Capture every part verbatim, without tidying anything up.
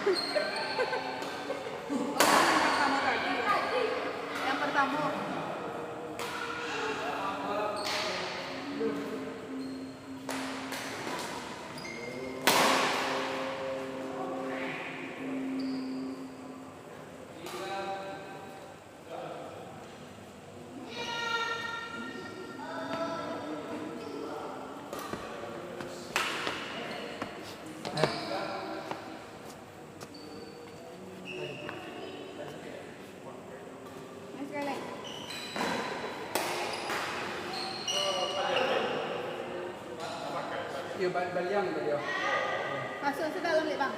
Oh, yang pertama tadi. Yang pertama. Iyo, ba-, baliang tadi, yo. Masuak se dalam, Lek, Bang.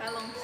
Langsung.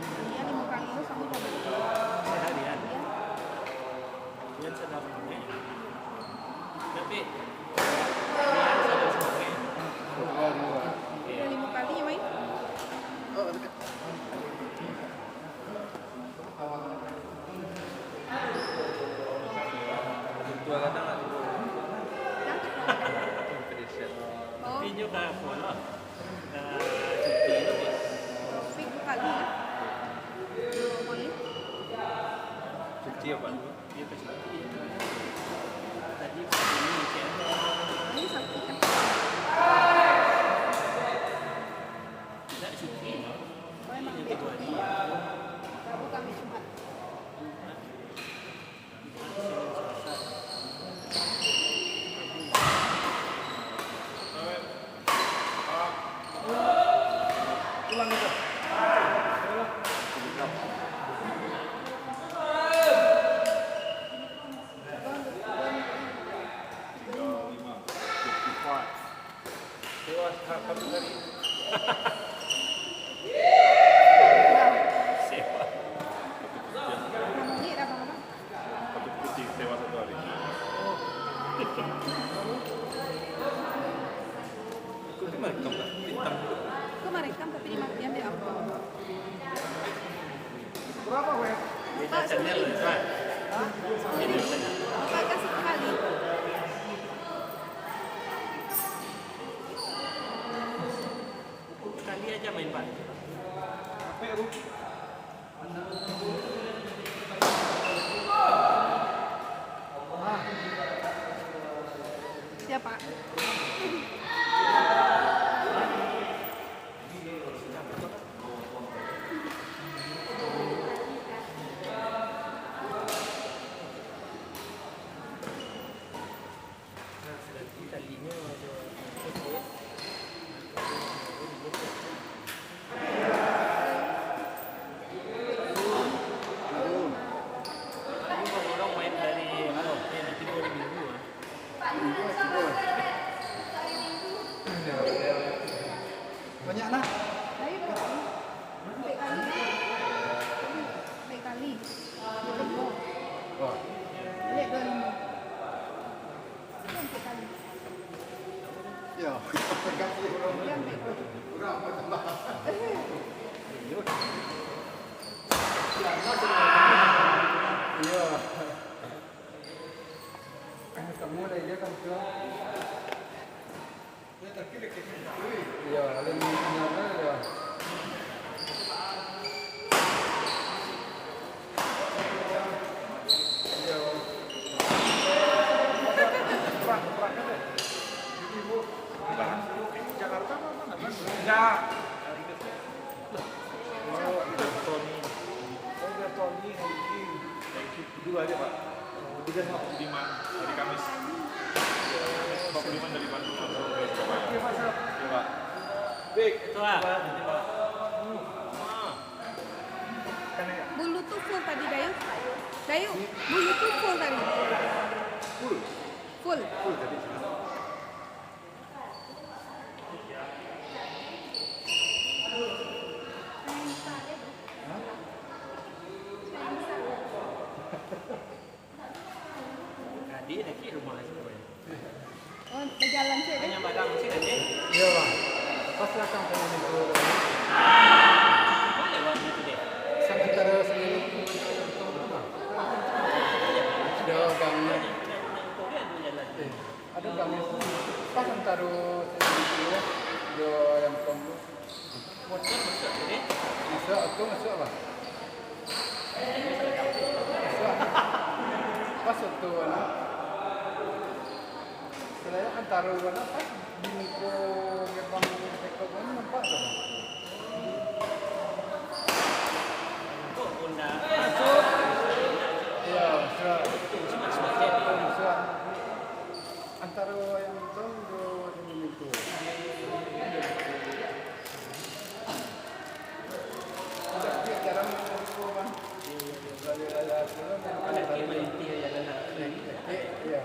Iya, limo kali tu sampai dapat. Iya. Iya, limo kali, Mai. Tapi inyo ka apo lah? Ka cuti tu, Bos. Cuti dua kali lah. Dua kali. Cuti apo? Iyo, ka cuti. Tadi cuti ni, Cik. Ini sakit, kan? Tidak cuti. Oh, emang dia cuti. Rabu, Kamis, Jumat. Sewa satu kali. Sewa. Satu putih sewa satu hari. Kau tu marekam tak? Bintang tu. Kau marekam tapi dimatian dek apa? Beda channel lah, Pak. Hah? Beda channel. Bapak kasih kembali. Sekali aja main, Pak. Siapa? Banyak lah. Baik kali. Baik kali. Dua limo. Wah. Balik dua limo. Itu baik kali. Ya. Iya, baik kali. Kurang tambah. Iya. Kamu lah, iya kan, tuh. Iyo, alun nyaman, iyo. Iyo. Jakarta apa mana? Ya. Oh, Tony. Oh, Tony, Hengki. Hengki. Dua aja, Pak. Tiga sama. Budiman, hari Kamis. Hari Kamis, Pak Budiman dari Bandung langsung ke Surabaya. Oke, Pak, siap. Oke, Pak. Baik. Itu lah. Bulu tu full tadi, Dayu. Dayu, bulu tu full tadi. Full? Full. Full tadi. Tadi dakek rumah siko. Oh, bajalan sajo. Hanya barang sih tadi. Iyo, Bang. Pas datang ka siko. Boleh, Bang, itu deh. Sampai taruh sendiri. Sudah gangnya. Eh, ada gangnya. Pas antaro sendiri, yo, yang tong. Motor masuk tu, deh. Masuk, aku masuk, Bang. Masuk. Pas waktu, anu, saya antaro, anu, pas di muko gerbang teko, anu, nampak tu, Bang. Kok Honda? Masuk. Iya, masuk. Masuk, masuk. Antaro yang tong jo yang itu. Iya.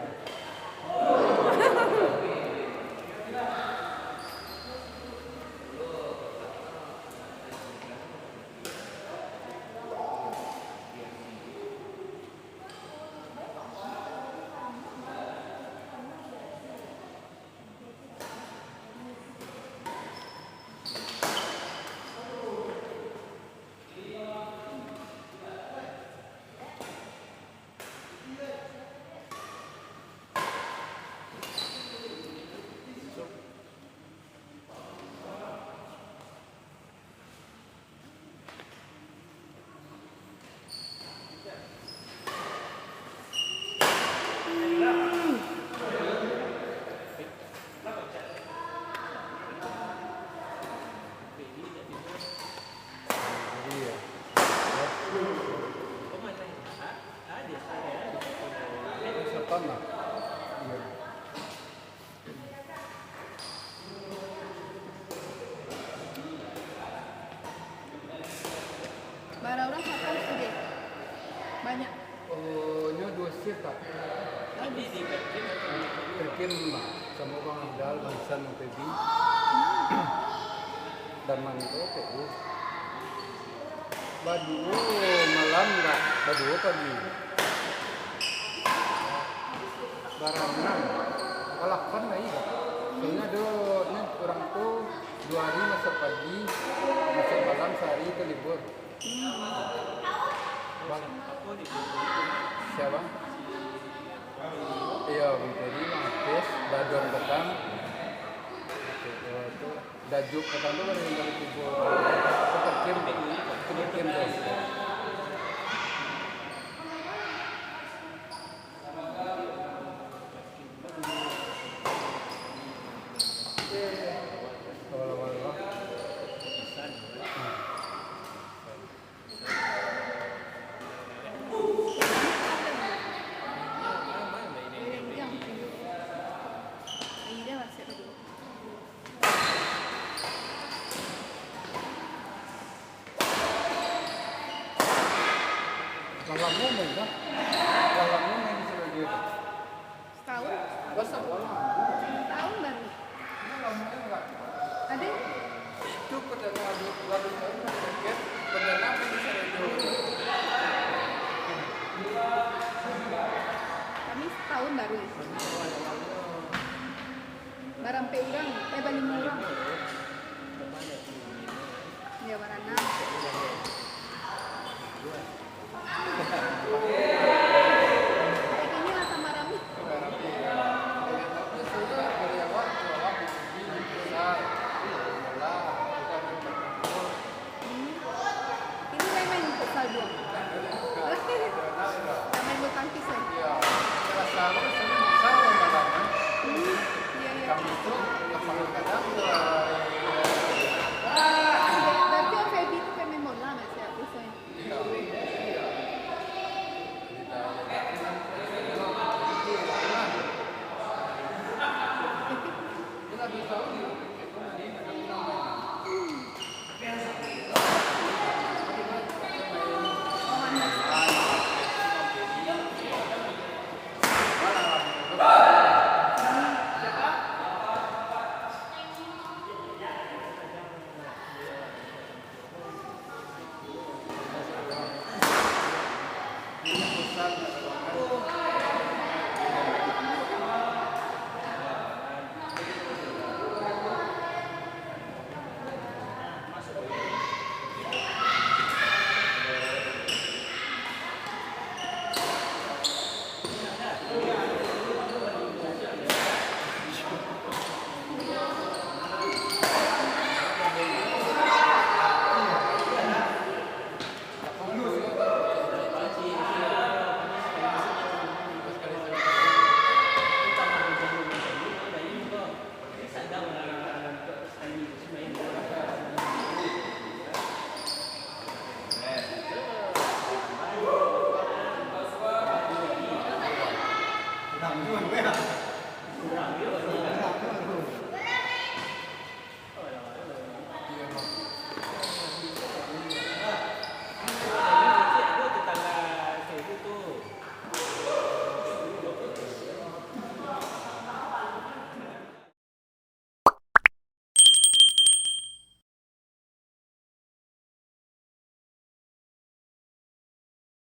Bara urang satpam sudah? Banyak. Oh, nyo duo shift, Pak. Bagus. Pegin, Pak. Samo Bang Andal, Bang San, Bang Feby. Daman tu, P U. Baduo malam, Pak. Baduo pagi. Baranang. Alah, kan lai dah. Soalnya ado ni urang tu duo hari masuak pagi, masuak malam, sahari tu libur. Bang. Sia? Iyo, Bang Ferry, Bang Hafiz, Badon Petang. Dajuk Petang tu kan dari kubur. Itu terkim, terkim tu. Lah lamo main lah. Lah lamo main di Sidoarjo tu. Setahun? Setahun baru. Ado? Itu perdana, baru, baru tahun baru tiket, perdana main di Sidoarjo. Kami setahun baru. Barampek urang, eh, balimo urang. Iyo, baranam. Kayaknya lah tambah rami. Hmm. Ini main-main futsal juo. Main bulu tangkis, eh? Hmm, iyo, iyo. Berarti Om Feby tu pemain bola, Mas, ya, biasanya?